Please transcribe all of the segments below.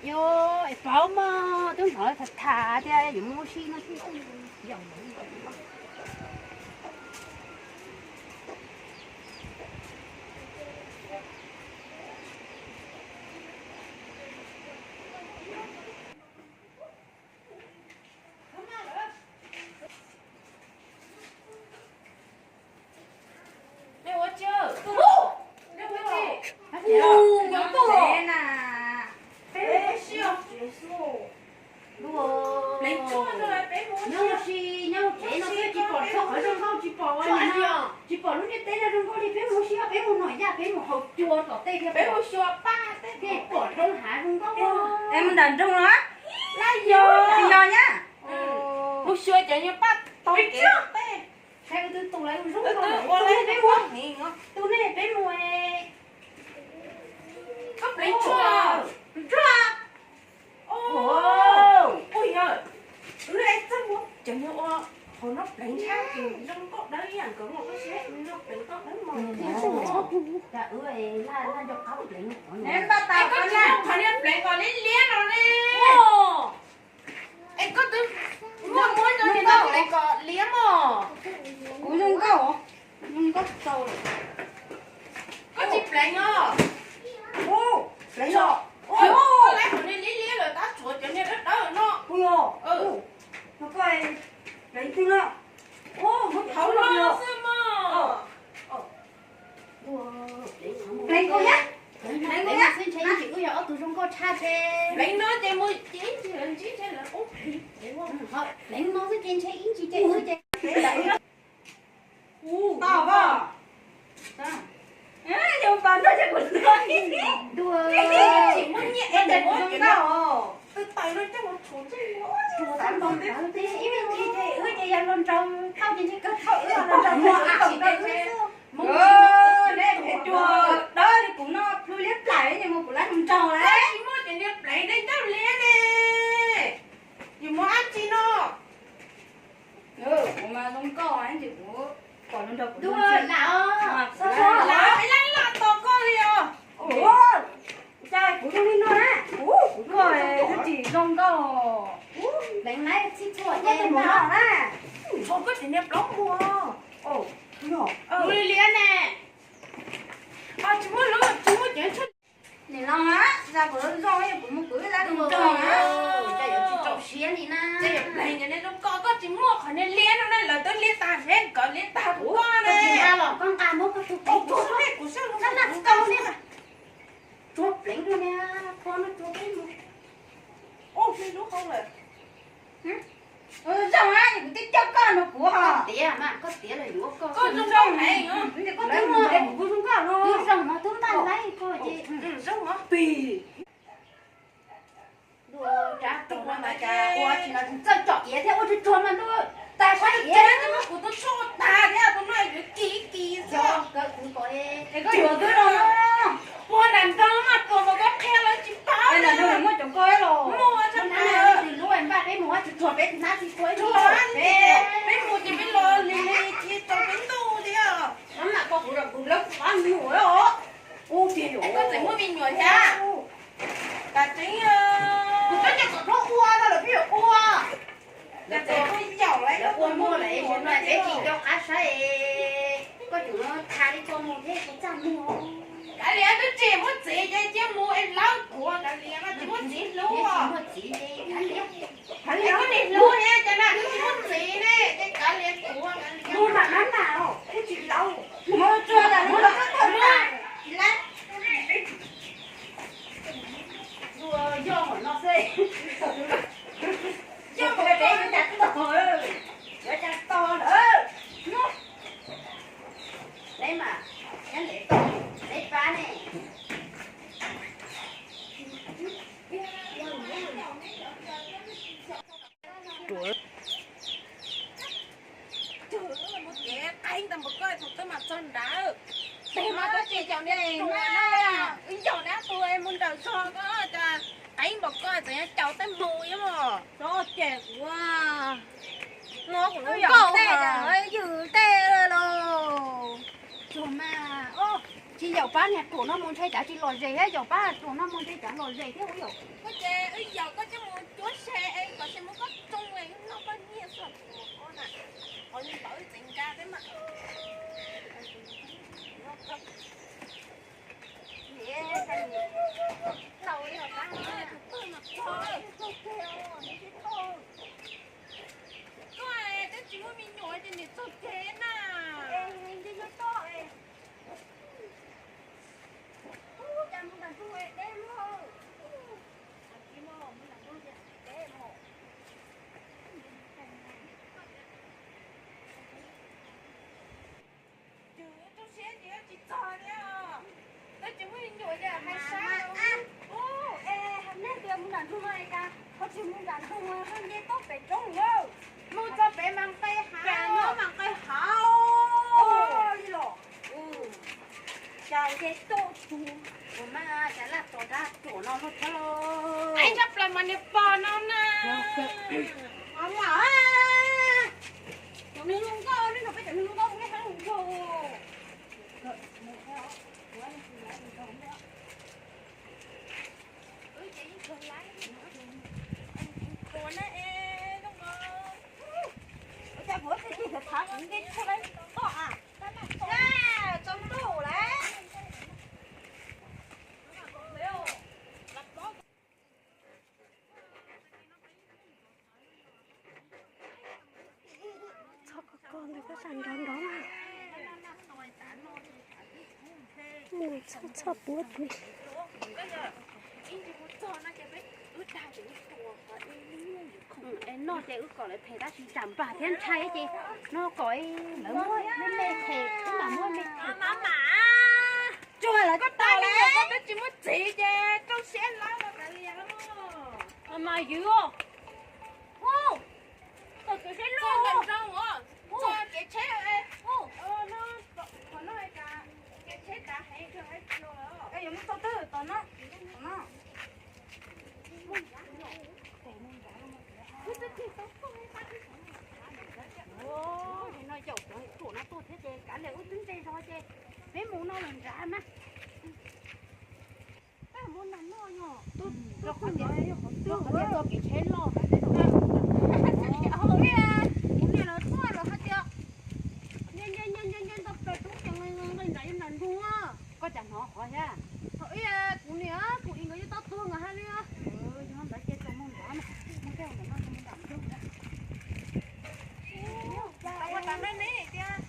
Es paub mog, twb hnov tham tham tias yuav mus ua si no xwb. Nyob si, nyob tsev no xwb tsis pom txog qhov zoo nkauj, tsis pom, tsis pom lub ntiaj teb no zoo nkauj li. Peb mus si, peb mus noj yaj, peb mus haus cua tom tej thiab, peb mus xyuas paj tej, pom roob hav zoo nkauj. Es mus nram nroog los? Laj yog, tsis yog nyab. Mus xyuas cov nyuag paj tau kev tej. Tus nej peb mus, koj pleev tshuaj, tshuaj. Ua yog, wb txawj muab cov nyuag ua hauv no pleev tshaj ces zoo nkauj dawb ib yam nkaus, koj saib no pleev koj dawb mos. Koj tsis muab qhov niag pleev kom liab liab no ne. Es koj twb muab muab rau ces koj pleev kom liab mos. Kuv zoo nkauj, zoo nkauj txaus lawm. Koj tsis pleev os. Ua, koj laib qhov niag liab liab lawm tab tshuav cov niag dawb dawb no. Ua, no koj pleev twg no? Ua, muab thauv los xwb mos. Pleev kuv thiab. Pleev kuv thiab xwb ntshe ib ntsis wb yog ob tug zoo nkauj tshaj ntshe. Pleev no ces mus ces ib ntsis lawv ntsib ntshe lawv ub. Pleev no xwb ces ntshe ib ntsis ces wb ces. Tau koj. Yus pas nrog ces kuv tsis muaj nyiaj es kuv nkauj. Twb tawm no coj los tshuav ntsej muag. Ib me ntsis ces wb ces yog hluas nraug tau ces ntshe kawg thaum wb los nraug muag a. Nej phem ruam dawb li kuv no plhu liab plaim ces mus kuv lab hluas nraug lawm. Tsis muaj cov niag pleev dej ncauj liab ne. Yus muaj dab tsi no? Kuv mas zoo nkauj ces kuv kom hluas nraug kuv lam os. Lam ib lab lam tos koj li os. Cas kuv zoo li no na, kuv koj twb tsis zoo nkauj. Pleev lab txhij txhua ces no na. Tshuav koj tseem niag plaub muag. Ua li liab ne. Tsis muaj lub, tsis muaj cov tshuaj. Nim no mas kuv zoo, kuv mus kuv lab hluas nraug na. Cas yuav tsis rau siab li na. Cas yuav pleev cov niag zoo koj, koj tsis muaj qhov niag liab no na, lawv twb liab tag seb nkawd liab tag kuv koj ne. Koj nqa muab koj tus pleev, kuv xub, kuv xub, koj nqa koj niag. Tsuag pleev rau niag qhua no tsuag pleev mus. Ua li lub qhov lawm. Zoo na, kuv twb coj koj no kuv ho. Tiav mas koj tiav los yuav koj. Koj zoo zoo heev. Koj twb muaj es kuv kuj zoo nkauj no. Twb zoo mas twb npaj laib koj ces zoo mas pig. Ua tsis no txawj tsom iav thiab ua tsuag tsuag mas ntuj, tas sab iav. Kuv tus tshuaj tag thiab tus no yuav kis kis xwb. Kawg kuv kom es koj yuav twb los puag nram nroog mas tuaj mas koj qhia lawv tsis paub. Nram nroog muaj cov koj los muaj tsis na. Twb lub npaj peb mus ua tsuag tsuag peb hnab tsis txhua ib tsuag peb, peb mus ces peb los lig lig cia tsaus peb ntuj thiab. Mab mam koj kuv los kuv lawv kuv pab me nyuam os. Ub tiag, koj tseem muaj me nyuam thiab. Tam tseeb, kuv coj cov kom dluab ua no lawm peb yuav ua. Lawv ua, lawv ua muag lawm es peb tsis nco qab saib es koj tseem tha li koj mus thiab kuv txaj muag. Kav liam, twb tsis muaj txiv ces cia mus es lawv kuv, kav liam, tsis muaj txiv hlub. Koj nim hlub thiab cas na, twb tsis muaj txiv ne ces kav liam kuv, kav liam. Mus mam mab mam os, twb tsis laub. Mus tsuag lam mus los koj tau na. Tsis laib. Yog no xwb. Yog peb yuav cas tau, yuav cas tau lawm. Neb mas, neb pab ne. Mus kev qeeb tas npaum ko tus twb mas txog nrad. Tes mas koj tsis caum niag ruam na, wb caum dab tuag mus nraum zog ko cas qeeb npaum ko txawm yuav caum tej mus ib mos. Txhob cem kuv, no kuv lub nkauj tej yws tej los. Tsuag mas, o, Tsis yaum pab niag ruam no mus ntshe cav tsis lom zem thiab, yaum pab ruam no mus ntshe cav lom zem thiab ua yom. Koj ces wb yaum koj coj mus cuab se es kom se muab koj tsoo es noj koj nyiaj xwb tsis mus koj na. Qhov li ntawd wb txeev nqa peb mas. Koj twb tsis muaj me nyuam ces niam txog kev na. Tsis txog li, twb tsis muaj me nyuam ces hais saib. Ub, es nej tias mus nram nroog no es cas ho tsis mus nram nroog, nce toj pem roob lawm? Mus txog pem mas nqes hav, mas nqes hav li los. Cas nce toj tus, ua mas cas laj tos dab ruam no thiab lauj. Ib tsob plaws mas niag pog no na. Lam, cov neeg zoo nkauj, nej nrog peb cov neeg zoo nkauj mus nyob hav zoov nkaus. Ua cas kuv tsis thav kuv nce toj lawm, toj a, txog ntuj lawm. Txhob koj koj ntawd koj sam nrov nrov na. Txhob txhob puab tus. Es noj ces wb kom lawv them tab sis tsam npam thiab ntshai ces no kom lawv muab me me them, wb mam muab me them. Mas mas, tsuag lawv koj tas li, koj twb tsis muaj txiv ces rau siab lawm los kav liam. Mas mas ywg, tau txiv siab loj ntawm nroog, txog kev tsheb, qhov no, kev tsheb tav heev, yuav mus txog twg tom no? No yaum cov ruam no tuaj thiab ces kav liam wb twb nte zog ces peb mus no lawm nrad mas. Tab mus nram no yog, tus qhov tias yog qhov twg qhov tias txog kev tsheb loj. Kuv niam lawv tuaj lawv hais tias nce nce nce nce nce ntau plaws roob ces nqis nqis nram yog nram nroog. Koj cas hnov qhov thiab? Thaum ub kuv niam kuv txiv nkawd yeej tau tuag nkaus hais li. Yog ntawd ces txog mus nrad, mus tej ntawm no mus nram nroog. Tau ua tas nej ne tias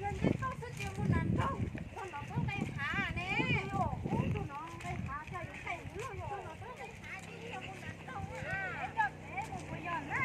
yog nce toj xwb ces mus nram nroog, txog nram teb nqis hav ne. Ub, txog nram nqis hav cas yuav nqis loj yom, txog nram teb nqis hav ces yog mus nram nroog na. Coj peb mus puas yog na?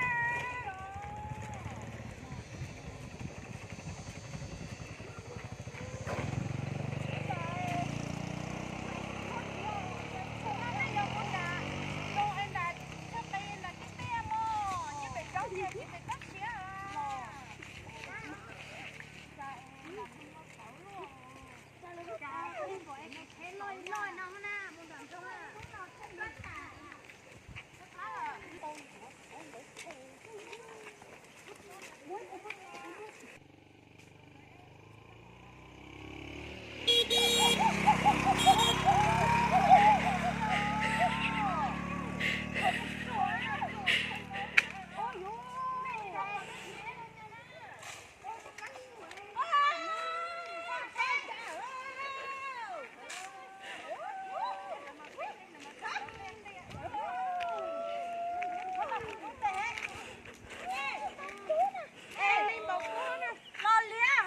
Los liab,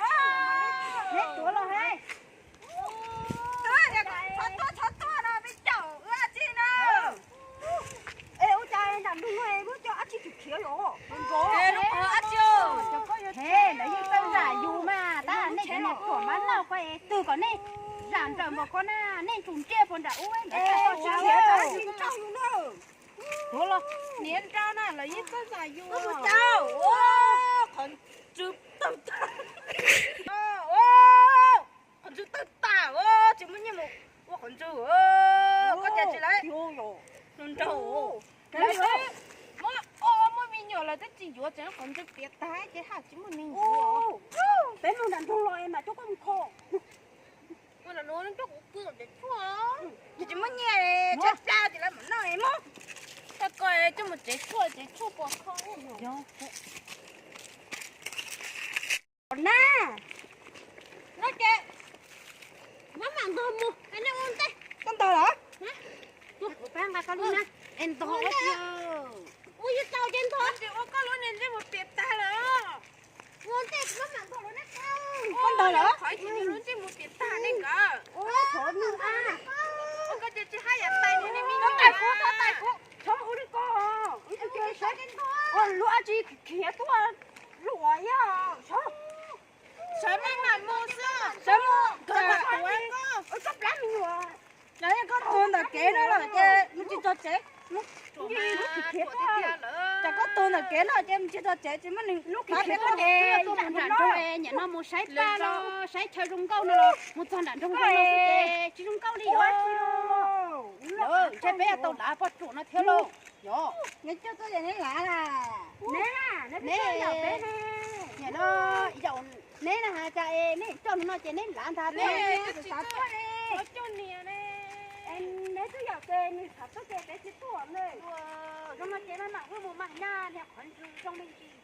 neb tuav los he. Txhob tuaj, txhob tuaj no peb caum wb tsi no. Es ua cas nram nroog no lub cov dab tsi khiav khiav yom? Lub qhov dab tsi? He, lawv yeej txawj zam yus mas, tab nej cov niag ruam mab noj ko es twg kom nej zam nrawm npaum ko na, nej tsum ntiag puas nram ub lawv txawj khiav khiav. Tuav los, niam nrau na, lawv yeej txawj zam yus. Qhov ntswg tawg tas, qhov ntswg tawg tas, tsis muaj nyiaj mus ua qhov ntswg, koj cas tsis lawv nrau. Lawv muaj, muaj me nyuam lawv twb tsis yuav, tseem qhov ntswg tiav tag ces haj tsis muaj me nyuam. Peb mus nram nroog los es mam coj koj mus kho. Los nws coj kuv pw tsev tshuaj. Yog tsis muaj nyiaj tshaib plab ces lawv mam noj es muab. Tag koj coj mus tsev tshuaj, tsev tshuaj puas kho. Na, no ces mab mam ntog mus, nej ua ntej. Koj ntog los? Kuv pab nqa koj lub na, es ntog ua tiag. Ua yus tau ces ntog. Ua koj lub niag ntsej muag piam tag lawm. Ua ntej mab mam ntog los nej. Koj ntog los? Qhov lub ntsej muag piam tag nej nkawd. Ua koj ces tsis haj yam tais li nej me nyuam. Tais kuv, tais kuv, txhob ua li ko. Ua lub ab tsi khiav tuaj lub uas yog. Sawv maj mam mus xwb, sawv mus, ua tsob plab me nyuam. Yog koj tuag ntawm kev no lawm ces mus tsis txog tsev. Ces koj tuag ntawm kev no ces mus tsis txog tsev, tsis muaj neeg lub qab peb tuaj. Mus nram nroog, nyiam no mus saib paj los saib chaw zoo nkauj no los mus txog nram nroog no xwb ces tsis zoo nkauj li os. Ntshe peb yuav tau lav poj ruam no thiab lauj. Neb coj tuaj ces neb lav. Neb, neb, neb no, neb na has cas es neb coj nws no ces neb lav ntag. Neb twb yog ces nws xav tuaj ces peb tsis tuaj ne. Zoo no ces maj mam wb mus mas nyaj niag qhov ntswg zoo me ntsis.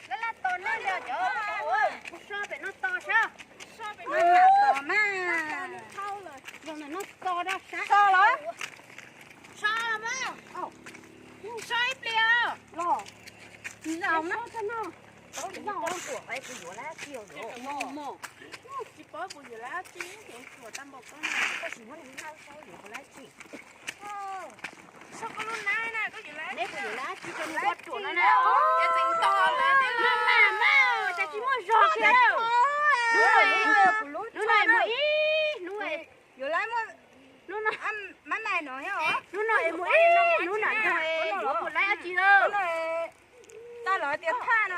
Lab lab tos nej os cov, kuv so pem no tos sab. Tos mas, zoo ntawm no tos rau sab. So los? So los mas. So ib pliag los. Tsis zaum na. Tsis paub kuv yuav lab tsi, kuv ruam tag npaum koj no. Koj tsis muab neeg naj saib yuav lab tsi. Saib koj lub nab na, koj yuav lab tsi, koj yuav lab tsi rau nws poj ruam no na. Ces tseem tos ntawd thiab. Maj mam mas, cas tsis muaj zog kiag. Hnub no es mus ib hnub, hnub no, mab nais no, hnub no es mus ib hnub nram nroog es yuav mus lab tsi lawm. Tau lawv tias thaj no.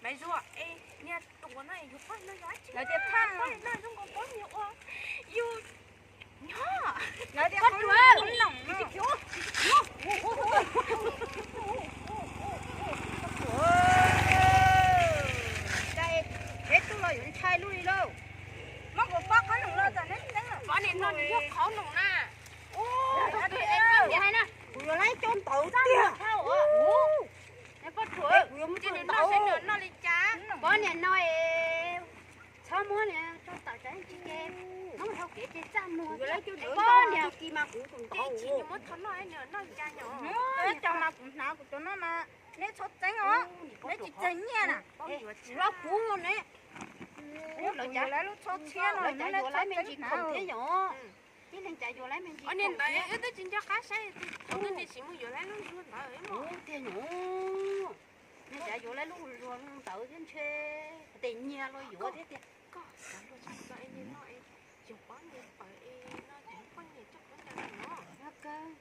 Maiv Zuag, niag tuam no yuav poj no yog dab tsi? Lawv tias thaj no. Zoo nkaus poj niam ua yus nyob. Lawv tias poj ruam, peb tug los yuav ntshai luj li lauj. Muab kuv pob qhob noom los txog neb teeb lawm. Poj niam no nws yog qhob noom na. Kuv yuav lab cov ntawd tiag. Poj ruam, kuv yuav mus tus ntawd. Poj niam no es txhob muab niag tso tawm tsav tsis ke, muab dhau kev ces txaj muag. Poj niam kis mas kuv tus ntawd. Tsis muab tho noj, noj cas nyob. Cov mas kuv hnav kuv cov no mas neb txhob txeeb os. Neb tsis txeeg nyiaj na. Los kuv ne. Lawv cas yuav lab lub txhob txhiab no, lawv cas yuav lab me ntsis khoom thiab yom. Tib neeg cas yuav lab me ntsis khoom thiab. Niag ntawd wb twb tsis nco qab saib, thaum twg tiam sis mus yuav lab lub zuag ntawd. Ub tiag nyuj, niag cas yuav lab lub zuag ntawd thiab ntshe tes nyiag los yuav thiab tiag. Yus paub niag pawg es no, yus poj niam coj poj niam no.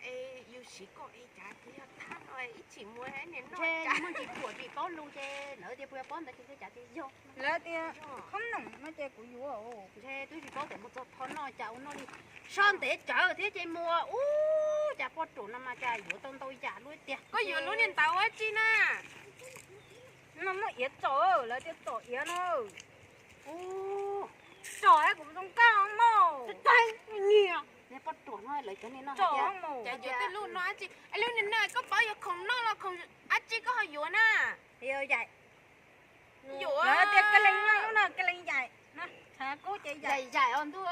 Es yus siv kom es cas ces yog thaj no ib chim mus niag no. Ntshe muaj ntsis ruam tsis paub lus ces lawv tias puas yog pob ntawd ces thiaj cas ces yog. Lawv tias khob noom no ces kuv yuav. Ntshe twb tsis paub tias mus txog tho noj cas ua noj li. So ntev tsawv thiab ces mus ub cas poj ruam no mas cas yuav tau ntau yam lub tiag. Koj yuav lub niag ntawd ua tsi na? No muaj iav tsom, lawv tias tsom iav no. Ub, tsom kuv zoo nkauj mos. Tseeb nyiam. Niag poj ruam no lawv cov niag no tsom mos. Cas yuav tej lub no dab tsi? Es lub niag no koj paub yuav khoom noj los khoom dab tsi koj ho yuav na? Yaim. Yuav. Lawv tias ka lees no, lub no ka lees yaim. Tshav kub ces yaim. Yaim os ntuj.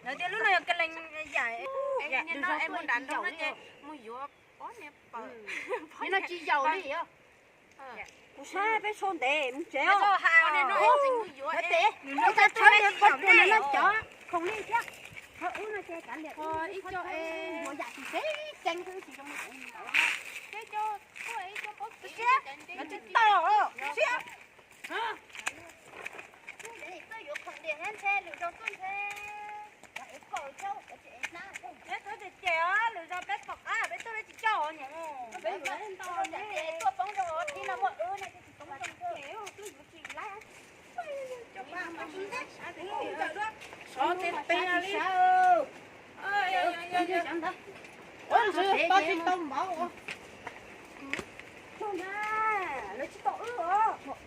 Lawv tias lub no yog ka lees yaim. Niag no es mus nram nroog no ces mus yuav pob niag pawg. Niag no tsis yaum li os. Kuv saib peb sau ntev mus tsev os. Nws no cas tshawb niag poj ruam no cov khoom li thiab. Qhov ub no ces kav liam ib co es yuav yam tsis tseeb tseeb xwb tsis zoo li ntawd. Siab, no tsis tau, siab. Peb tuaj ces ces os, lwm zaus peb pom qab peb tuaj peb tsis coj os niam. Peb yuav ntau ne. Sov tes tes li. Ua tsis tau mov. Lawv tsis tau wb os.